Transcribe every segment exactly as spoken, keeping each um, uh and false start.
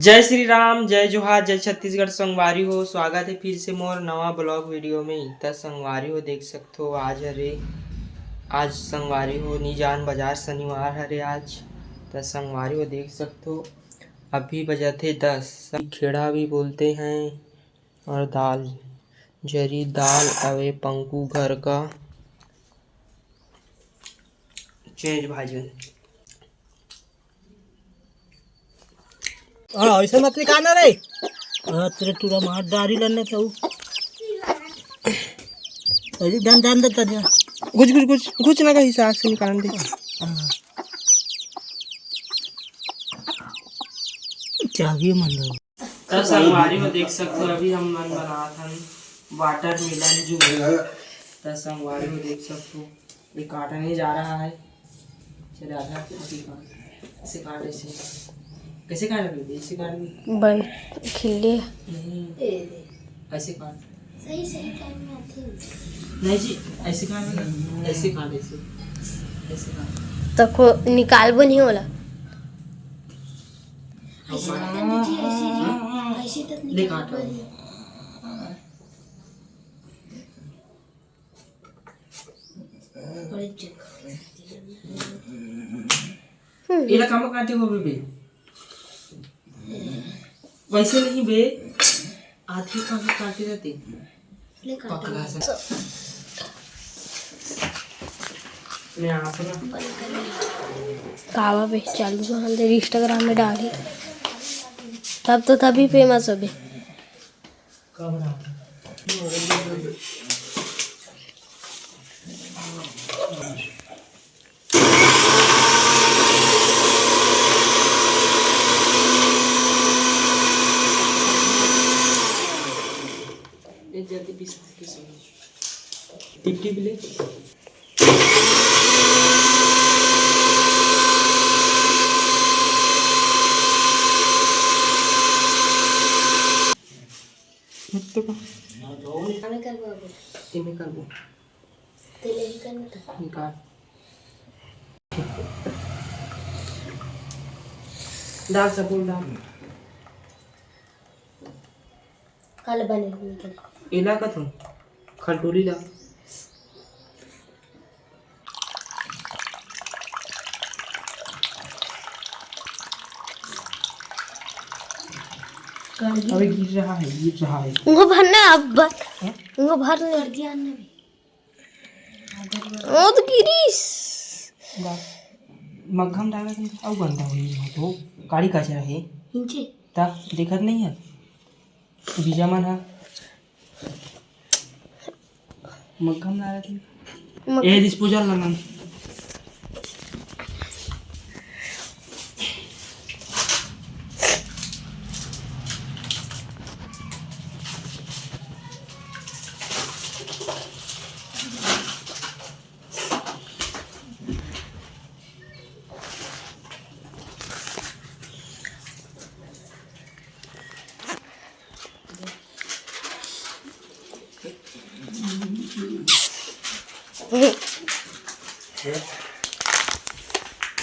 जय श्री राम, जय जोहार, जय छत्तीसगढ़। संगवारी हो, स्वागत है फिर से मोर नवा ब्लॉग वीडियो में। त संगवारी हो, देख सकथो, आज हरे, आज संगवारी हो, नी जान बाजार, शनिवार हरे आज। त संगवारी हो, देख सकथो, अभी बजथे दस। खेड़ा भी बोलते हैं और दाल, जरी दाल अवे पंकु घर का, चेंज भाजी। हाँ, ऐसे मत निकालना रे। हाँ, तेरे टूरा मार डारी लन्ने तो। अरे, जान, जान देता जा। कुछ, कुछ, कुछ, कुछ ना कहीं साग से निकालने दे। हाँ। चाबी मन लो। त संगवारी हो, देख सकथो, अभी हम मन बनात हन वाटरमेलन जूस। त संगवारी हो, देख सकथो, ये काटा नहीं जा रहा है। चले आधा ऐसे काट, ऐसे काट, ऐसे। कैसे काट रहे हो? ऐसे काट रहे हो? बन खिल्ली। नहीं, ऐसे काट। सही, सही टाइम में आती है। नहीं जी, ऐसे काट रहे हो? ऐसे काट, ऐसे, ऐसे काट। तको निकालबो नहीं होला। ऐसे काट दीजिए, ऐसे जी, ऐसे तक ले काट। निकालबो नहीं। एला कामा काटे हो बेबे? वैसे नहीं बे, आधी कामा काटे रहते। पकड़ा से। मैं आप ना। कावा बे चालू रहन दे, Instagram में डाली, तब तो तभी फेमस होबे। जल्दी पीस, पीस। टिप टिप ले। मत तो का। हमें करबो अभी। इमे करबो। तेल ही करना था। निकाल। डाल, सब डाल। काला बने हुए के। एला का तू खलटोली ला। अबे गिर रहा है, गिर रहा है। उहाँ भरना है अब। हैं? उहाँ भर ले। कर दिया हमने भी। ओ तो गिरीस। बस। मग्घम डाला के अउ गंदा होई, यहाँ तो काड़ी कचरा है। नीचे। ता देखत नहीं है। बीजा मन ह। मग्घम डाला के। मग- ए disposal ला ना।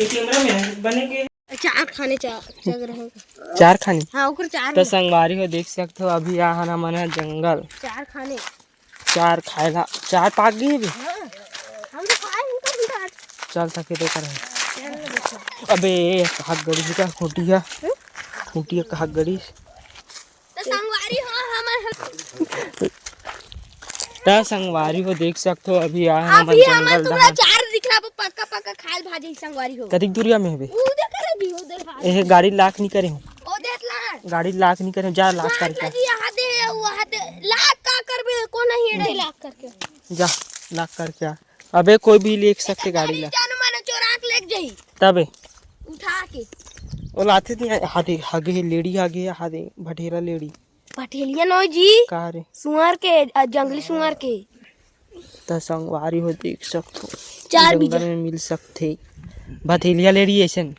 ये कैमरा में बने के चार खाने चा-, जग रहे। चार खाने? हाँ, ओकर चार तो में। संगवारी हो देख सकत हो, अभी आ हन हमन ह जंगल। चार खाने। चार खाए ला, चार पाक गई अभी। हाँ, हम तो खाए, उनका भी काट। चल सके दे कर। चल ना देखो। अबे, कहाँ गड़ी का खूंटी है? हम्म? खूंटी है, कहाँ गड़ी? त संगवारी हो हमर। त संगवारी हो देख सकत हो, अभी आ हमन अभी हमन जंगल तुमला डहर। चार दिखलाबो, पक्का पक्का खाल भाजी संगवारी हो। कतिक दूरिया में हबे? ऊ देख रे भी, ऊ देख भाजी। एहे गाड़ी लाख नहीं करे हो। ओ देख ला। गाड़ी लाख नहीं करे हो, जा लाख करके। जी, यहाँ दे, वहाँ दे। लाख का करबे, कोन ही रे लाख करके। जा, लाख करके आ। अबे कोई भी ले सकते गाड़ी ला। जान माने चोरा के लेके जाई। तबे। उठा के। ओ लाथे नहीं, हाथे, हगे हे, लेड़ी हगे हे, हाथे, भटेरा लेड़ी। भटेलिया नो जी। का रे? सुअर के, अ, जंगली सुअर के। त संगवारी हो देख सकथो। चार जंगल बीजा। में मिल सकथे। भटेलिया लेड़ी अइसन।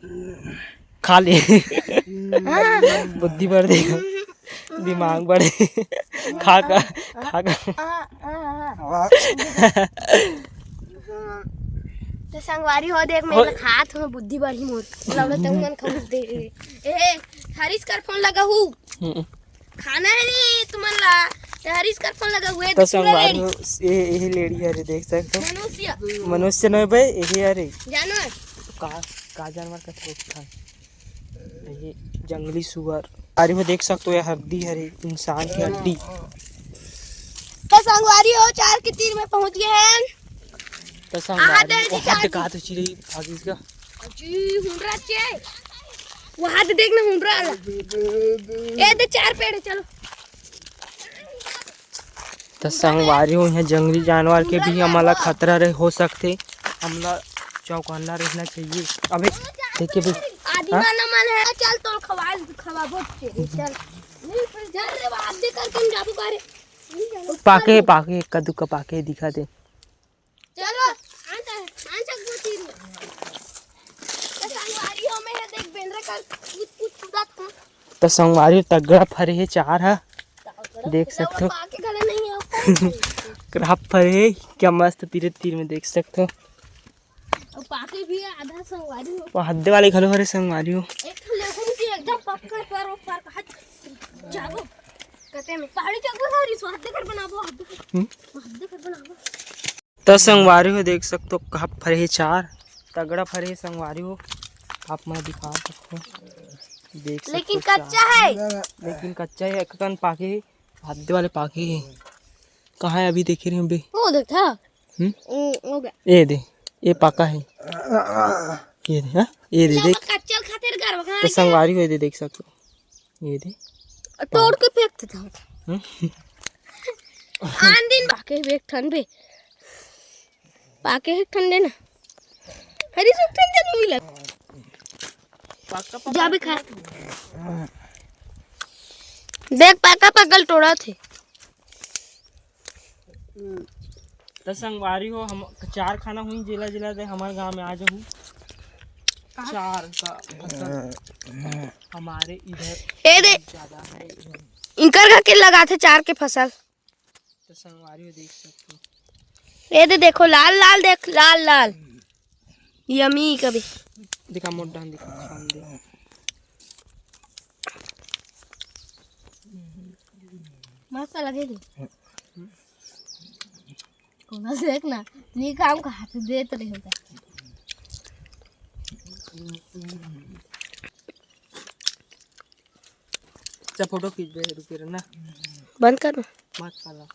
खा ले। हाँ। बुद्धि बढ़ दे। दिमाग बढ़े। खा का, खा का। हाँ, हाँ, हाँ। संगवारी हो, देख, मैं खात हूँ, बुद्धि बढ़ी मोर। लौड़ा तहु मन खौस दे। ए, हरीश कर फोन लगा हूँ। हम्म। खाना है नहीं तुमन ला। ए, हरीश कर फोन लगा हुए, तो संगवारी हो, ये, यही लेडी हरे, देख सकते हो। मनुष्य। मनुष्य नहीं भाई, यही हरे। जानवर। का, का जानवर का थोक था? ये जंगली सुअर। अरे, वो देख सकते हो, ये हड्डी हरे, इंसान की हड्डी। तो संगवारी हो, चार के तीर में पहुंच गए हैं। तो संगवारी हो, हाथ दिखा दो चिड़ै, भाग इसका। जी, हुंडरा चे। वो हाथ देख ना, हुंडरा वाला। ए, तो चार पेड़ है, चलो। तो संगवारी हो, यहाँ जंगली जानवर के भी हमला खतरा रहे, हो सकते, हमला चौकन्ना रहना चाहिए। अबे, देखिए भाई, आदि हाँ? वाला मन है, चल तो खवा, खवा बहुत तेरे, चल। नहीं, फिर जा रे, बाप दे करके हम जाबो करे। पाके, पाके, कद्दू का पाके दिखा दे। चलो, आन तक, आन तक वो तीर में। तो संगवारी हो, मैं है, देख, बेंदरा का कुछ, कुछ उड़ा था। तो संगवारी तगड़ा फरे हे चार ह, देख सकथो। पाके घला नहीं है। क्राप फरे हे, क्या मस्त तीरे तीर में देख सकथो। और पाके भी आधा संगवारी हो। वो हद्दे वाले घलो हरे संगवारी हो। एक ठो लेखन की एकदम पकड़ पर, वो पर कहा जाओ। कहते में पहाड़ी चौक में हरी सो हद्दे घर बनाबो, हद्दे घर। हम्म। हद्दे घर बनाबो। त संगवारी हो देख सकथो, कहाँ फरे हे चार, तगड़ा फरे हे संगवारी हो, आप मैं दिखा सकथो, देख सकथो लेकिन चार। कच्चा है। लेकिन कच्चा है, एक कन पाके हे, हद्दे वाले पाके हे। कहाँ है अभी देखे रहे बे? वो देखा? हम्म? वो, वो गया। ये दे, ये पाका है। ये दे, हाँ? ये दे, देख। कच्चा खातिर गरवा खाना तो संगवारी हो, ये दे, देख सकथो। ये दे। तोड़ के फेंक देता हूँ। हम्म? आन दिन पाके एक ठन बे। पाके एक ठन देना। हरी सुख ठन जरूर मिला। पाका, पाका। जा बे खा। देख, पाका पाकल टोड़ा थे। त संगवारी हो, हम चार खाना हुई, जेला जेला दे हमारे गांव में आ जाहू। चार का फसल हमारे इधर ए दे। ज्यादा है। इनकर घर के लगाथे चार के फसल। त संगवारी हो देख सकथो। ए दे देखो, लाल लाल देख, लाल लाल। यमी कभी। दिखा मोर डान दिखा, खान दे। मस्त लगे दे। कोना देख ना, नी काम का हाथ देत रहे होता। अच्छा, फोटो खींच दे, रुके रहे ना। बंद कर। मत कर।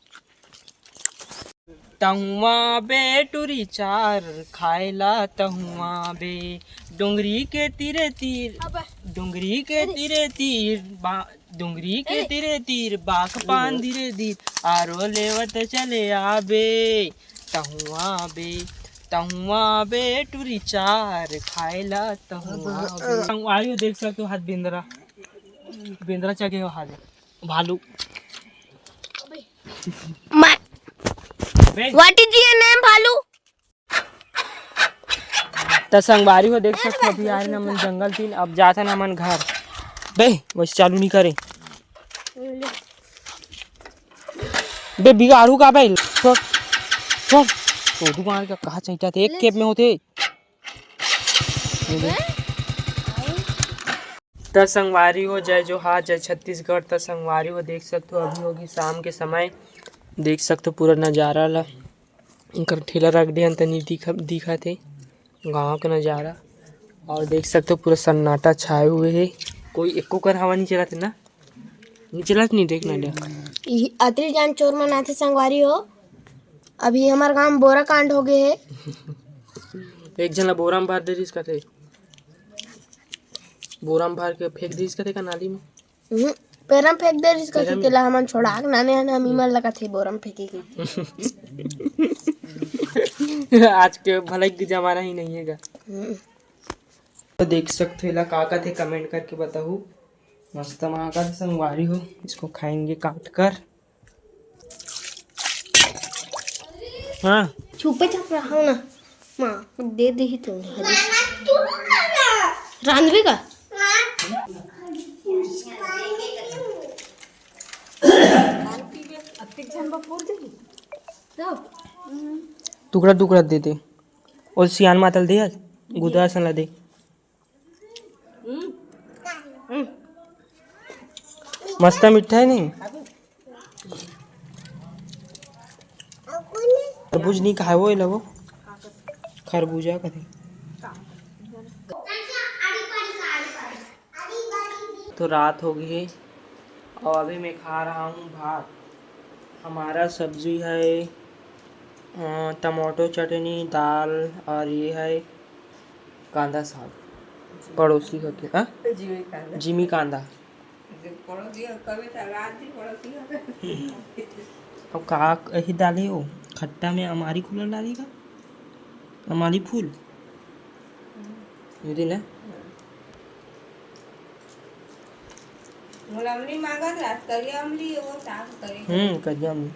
तहुआ बे टुरी चार खाए ला तहुआ बे, डोंगरी के तीरे तीर, अबे। डोंगरी के तीरे तीर बा, डोंगरी के तीरे तीर बाक पान धीरे धीर, आरो लेवत चले आबे। तहुआ बे, तहुआ बे टुरी चार खाए ला तहुआ बे। आयो देख सकते हो, हाथ बेंदरा, बेंदरा चढ़े हो, हाथ भालू। मैं बे। What is your name, भालू? त संगवारी हो देख सकथो, अभी आए ना मन जंगल तीन, अब जाथन हमन घर। बे, वैसे चालू नहीं करे। बे, बिगाड़ू का बे? छोड़, छोड़। तो दुकान का कहा चाहिए थे, एक खेप में होते। त संगवारी हो, जय जोहार, जय छत्तीसगढ़। त संगवारी हो, देख सकथो, अभी होगी शाम के समय, देख सकथो पूरा नजारा ला। इनकर ठेला रख दे हन, तनी दिख-, दिखत हे गाँव के नजारा। और देख सकथो, पूरा सन्नाटा छाए हुए हे, कोई एको कर हवा नहीं चलत हे ना, नहीं चलत, नहीं देखना दे। ई अतरी जान चोर मन आथे संगवारी हो, अभी हमर गांव में बोरा कांड हो गए हे। एक झन ला बोरा में भर दे रिस कथे, बोरा में भर के फेंक दिस कथे का नाली में। हम्म, पेरम फेंक दे रिस कथे, पेरम। तेला हमन छोड़ा के नाने हन, हम इमन लगा थे बोरम फेंके के। आज के भलाई के जमाना ही नहीं है गा। हम्म। तो देख सकते हो, एला का कथे, comment करके बताहू। मस्त माँ का संगवारी हो, इसको खाएंगे काट कर। हाँ। छुपे छाप रहा ना। माँ, दे दे ही तुमने हरीश। रांधवे का? टुकड़ा टुकड़ा दे दे। ओ सियान मातल दे आज, गुदा असन ला दे। मस्त मीठा हे नहीं? तरबूज नहीं खाए वो, ये लगो खरबूजा कथे। तो रात हो गई है और अभी मैं खा रहा हूँ भात। हमारा सब्जी है, अ, टमाटो चटनी, दाल और ये है कांदा साग। पड़ोसी होते, हाँ? जिमी कांदा। जिमी कांदा। पड़ोसी हो, कभी तो रात भी पड़ोसी हो। अब का कही डाले हो? खट्टा में अमारी खुला डाली का? अमारी फूल? दीदी ने? मोला अमली मांगत रहा, करिया अमली, वो साग करे। हम्म, करिया अमली।